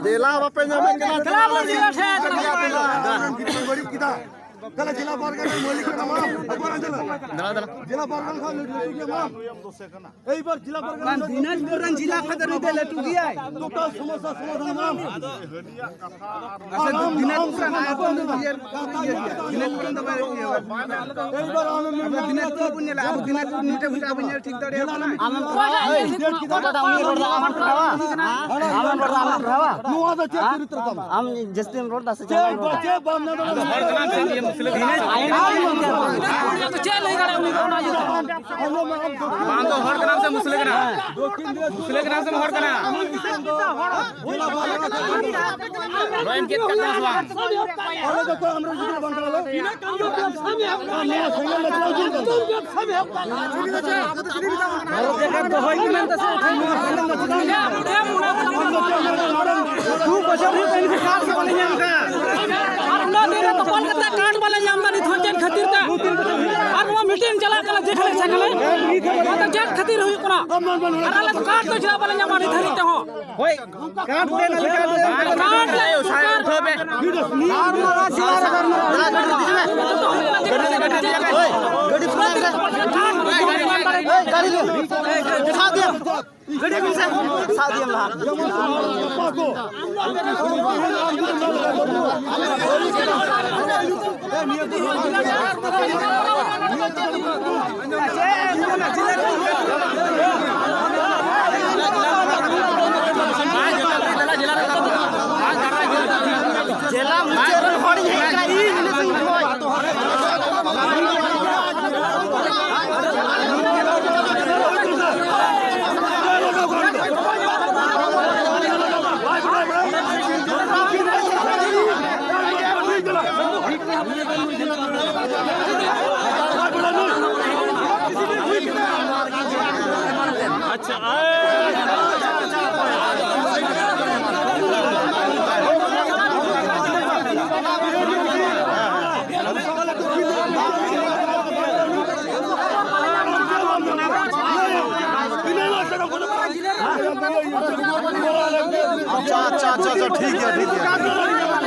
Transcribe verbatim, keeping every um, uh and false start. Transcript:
ᱫᱮᱞᱟ ᱵᱟᱯᱮ ᱧᱟᱢᱮᱫ ᱠᱟᱱᱟ᱾ ᱫᱮᱞᱟ ᱵᱚᱱ ᱫᱮᱞᱟ ᱴᱷᱮᱱ᱾ ᱵᱟᱹᱲᱤᱡ ᱠᱮᱫᱟ᱾ ᱫᱮᱞᱟ ᱡᱮᱞᱟ ᱯᱟᱨᱜᱟᱱᱟ ᱢᱟᱹᱞᱤᱠ ᱠᱟᱱᱟ ᱢᱟ᱾ ᱮᱠᱵᱟᱨ ᱟᱸᱡᱚᱢ ᱞᱮ᱾ ᱫᱮᱞᱟ, ᱫᱮᱞᱟ᱾ ᱡᱮᱞᱟ ᱯᱟᱨᱜᱟᱱᱟ ᱠᱷᱚᱱ ᱞᱟᱹᱴᱩ ᱜᱮᱭᱟ ᱢᱟ᱾ ᱮᱭᱵᱟᱨ ᱡᱮᱞᱟ ᱯᱟᱨᱜᱟᱱᱟ ᱵᱟᱝ, ᱫᱤᱱᱟᱡᱽᱯᱩᱨ ᱨᱮᱱ ᱡᱮᱞᱟ ᱠᱷᱚᱱ ᱫᱚ ᱱᱩᱭ ᱫᱚ ᱞᱟᱹᱴᱩ ᱜᱮᱭᱟᱭ᱾ ᱡᱚᱛᱚ ᱥᱚᱢᱚᱥᱥᱟ ᱥᱚᱢᱟᱫᱷᱟᱱ ᱢᱟ᱾ ᱟᱪᱪᱷᱟ, ᱫᱤᱱᱟᱡᱽᱯᱩᱨ ᱨᱮᱱ ᱟᱭᱳ ᱠᱚ ᱤᱭᱟᱹ, ᱤᱭᱟᱹ ᱜᱮᱭᱟ᱾ ᱫᱤᱱᱟᱡᱽᱯᱩᱨ ᱨᱮᱱ ᱫᱚ ᱵᱟᱭ ᱤᱭᱟᱹ᱾ ᱮᱭᱵᱟᱨ ᱟᱢ ᱟᱵᱚ ᱫᱤᱱᱟᱡᱽᱯᱩᱨ ᱵᱚᱱ ᱧᱮᱞᱟ, ᱟᱵᱚ ᱫᱤᱱᱟᱡᱽᱯᱩᱨ ᱱᱤᱛ ᱦᱟᱹᱵᱤᱡ ᱟᱵᱚ ᱧᱮᱞ ᱴᱷᱤᱠ ᱫᱟᱲᱮᱭᱟᱜ ᱠᱟᱱᱟ᱾ ᱟᱢᱮᱢ ᱯᱟᱲᱦᱟᱣᱟ? ᱚᱠᱟᱴᱟᱜ ᱩᱱᱤ ᱨᱚᱲ ᱫᱟ, ᱟᱢᱮᱢ ᱯᱟᱲᱦᱟᱣᱟ? ᱟᱢᱮᱢ ᱨᱚᱲ ᱫᱟ, ᱟᱢᱮᱢ ᱯᱟᱲᱦᱟᱣᱟ? ᱱᱚᱣᱟ ᱫᱚ ᱪᱮᱫ ᱪᱚᱨᱤᱛᱨᱚ ᱛᱟᱢ? ᱟᱢ ᱡᱟᱹᱥᱛᱤᱢ ᱨᱚᱲ ᱫᱟ ᱥᱮ ᱪᱮᱫ ᱮᱢ ᱨᱚᱲ ᱫᱟ? ᱪᱮᱫ ᱵᱟᱢ ᱧᱟᱢ ᱫᱟᱲᱮᱭᱟᱜᱼᱟ? ᱪᱮᱫ ᱞᱟᱹᱭ ᱫᱟᱲᱮᱭᱟᱜᱼᱟ ᱩᱱᱤ ᱫᱚ ᱚᱱᱟ ᱤᱭᱟᱹ ᱫᱚ? ᱟᱢ ᱫᱚ ᱦᱚᱲ ᱠᱟᱱᱟᱢ ᱥᱮ ᱢᱩᱥᱞᱟᱹ ᱠᱟᱱᱟ? ᱢᱩᱥᱞᱟᱹ ᱠᱟᱱᱟᱢ ᱥᱮ ᱦᱚᱲ ᱠᱟᱱᱟ? ᱱᱚᱜᱼᱚᱭ ᱮᱢ ᱪᱮᱫ ᱠᱟᱜ ᱛᱟᱢᱟ ᱥᱮ ᱵᱟᱝ? ᱟᱞᱮ ᱫᱚ ᱚᱠᱚᱭ ᱟᱢᱨᱮᱱ ᱜᱤᱫᱽᱨᱟᱹ ᱵᱟᱝ ᱠᱟᱱᱟᱞᱮ? ᱟᱢ ᱱᱚᱣᱟ ᱥᱮᱸᱜᱮᱞ ᱞᱮ ᱪᱟᱞᱟᱣ ᱦᱚᱪᱚ ᱠᱟᱱᱟ? ᱵᱷᱟᱨᱚᱛ ᱡᱟᱠᱟᱛ ᱫᱚᱦᱚᱭ ᱠᱚ ᱢᱮᱱ ᱫᱟᱥᱮ ᱮᱴᱟᱜ ᱢᱤᱫ ᱦᱚᱲ ᱨᱮᱱ ᱫᱚ ᱪᱮᱫᱟᱜ ᱮᱢ ᱨᱚᱲᱟ? ᱫᱩ ᱵᱚᱪᱷᱚᱨ ᱦᱩᱭᱩᱜ ᱠᱟᱱᱟ, ᱱᱤᱛ ᱦᱚᱸ ᱠᱟᱨᱰ ᱜᱮ ᱵᱟᱞᱮ ᱧᱟᱢ ᱮᱫᱟ᱾ ᱟᱨ ᱩᱱᱟᱹᱜ ᱫᱤᱱ ᱨᱮ ᱛᱚᱯᱚᱞ ᱠᱟᱛᱮ ᱠᱟᱨᱰ ᱵᱟᱞᱮ ᱧᱟᱢ ᱮᱫᱟ ᱱᱤᱛ ᱦᱚᱸ ᱪᱮᱫ ᱠᱷᱟᱹᱛᱤᱨ ᱛᱮ? ᱟᱨ ᱱᱚᱣᱟ ᱢᱤᱴᱤᱝ ᱪᱟᱞᱟᱜ ᱠᱟᱱᱟ ᱡᱮᱠᱷᱟᱱᱮ ᱥᱮᱠᱷᱟᱱᱮ᱾ ᱟᱫᱚ ᱪᱮᱫ ᱠᱷᱟᱹᱛᱤᱨ ᱦᱩᱭᱩᱜ ᱠᱟᱱᱟ? ᱟᱨ ᱟᱞᱮ ᱫᱚ ᱠᱟᱨᱰ ᱫᱚ ᱪᱮᱫᱟᱜ ᱵᱟᱞᱮ ᱧᱟᱢᱟ ᱱᱤᱛ ᱫᱷᱟᱹᱨᱤᱡ ᱛᱮᱦᱚᱸ? ᱦᱳᱭ, ᱠᱟᱨᱰ ᱫᱮᱱ, ᱟᱞᱮ ᱠᱟᱨᱰ ᱫᱮᱱ᱾ ᱠᱟᱨᱰ ᱞᱮ ᱩᱴᱷᱟᱹᱣ ᱯᱮ᱾ ᱜᱟᱹᱰᱤ ᱯᱷᱳᱱ ᱨᱮ᱾ ᱜᱟᱹᱰᱤ ᱯᱷᱳᱱ ᱨᱮ᱾ ᱜᱟᱹᱰᱤ ᱯᱷᱳᱱ ᱨᱮ᱾ ᱥᱟᱵ ᱫᱤᱭᱟᱢ᱾ ᱥᱟᱵ ᱫᱤᱭᱟᱢ ᱞᱟᱦᱟ᱾ ᱡᱮᱞᱟ ᱢᱩᱪᱟᱹᱫ ᱨᱮᱱ ᱦᱚᱲᱤᱧ ᱦᱮᱡ ᱠᱟᱱᱟ, ᱤᱧ ᱤᱱᱟᱹ ᱥᱟᱺᱜᱤᱧ ᱠᱷᱚᱱ᱾ ᱟᱪᱪᱷᱟ, ᱟᱪᱪᱷᱟ, ᱟᱪᱪᱷᱟ, ᱟᱪᱪᱷᱟ, ᱴᱷᱤᱠ ᱜᱮᱭᱟ, ᱴᱷᱤᱠ ᱜᱮᱭᱟ, ᱴᱷᱤᱠ ᱜᱮᱭᱟ᱾